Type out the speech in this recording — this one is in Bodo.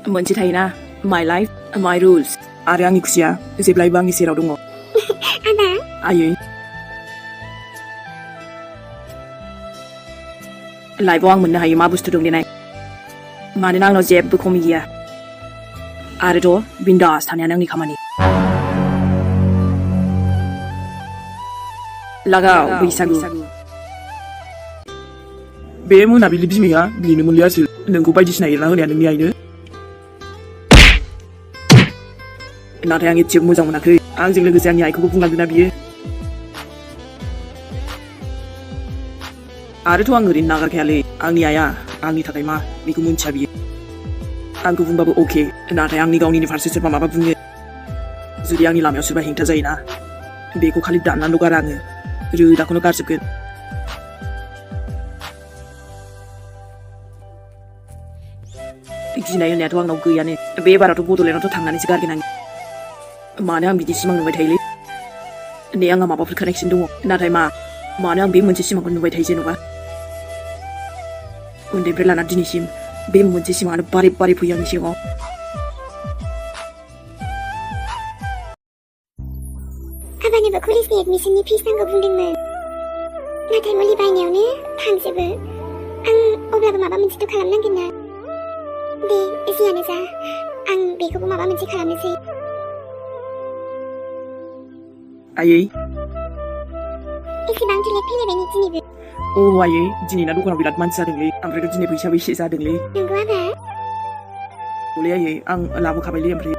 मोनसे थायोना my life my rules आरो आंनि खुसिया जेब्लायबो आंनि सेराव दङ आदा आयै लाइफआव आं मोननो हायो मा बुस्थु दं देनाय मानोना आंनाव जेबो खमि गैया आरोथ' बिन्दास थानायानो आंनि खामानि लागाव बैसागु बे मोनाबिलि बिमाया बेनो मोनलियासो नोंखौ बायदिसिना एरना होनाया नोंनि आइनो नाथाय आं एसेबो मोजां मोनाखै आंजों लोगोसे आंनि आइखौबो बुंलांदोंना बियो आरोथ' आं ओरैनो नागारखायालै आंनि आइया आंनि थाखाय मा बेखौ मोनथिया बियो आंखौ बुंबाबो अके नाथाय आंनि गावनिनो फारसे सोरबा माबा बुङो जुदि आंनि लामायाव सोरबा हेंथा जायोना बेखौ खालि दाननानैल' गारा आङो रोदाखौनो गारजोबगोन गिनाय होननायाथ' आंनाव गैयानो बे बारावथ' बड'लेण्डआवथ' थांनानैसो गारगोन आं मानो आं बिदि सिमां नुबाय थायोलै नै आंहा माबाफोर कानेक्सन दङ नाथाय मानो आं बे मोनसे सिमांखौ नुबाय थायो जेन'बा उन्दैनिफ्राय लाना दिनैसिम बे मोनसे सिमाङानो बारे बारे फैयो आंनि सिगाङाव आबानोबो कलेजनि एडमिसननि फिस नांगौ बुंदोंमोन नाथाय मुलि बायनायावनो थांजोबो आं अब्लाबो माबा मोनसेथ' खालामनांगोन ना दे जियानो जा आं बेखौबो माबा मोनसे खालामनोसै आयै एसेबांथ' लेट फैलायबाय नै दिनैबो आयै दिनैना दखानाव बिराद मानसि जादोंलै ओमफ्रायथ' दिनै फैसाबो एसे जादोंलै नंगौ आबा हले आयै आं लाबोखाबायलै ओमफ्राय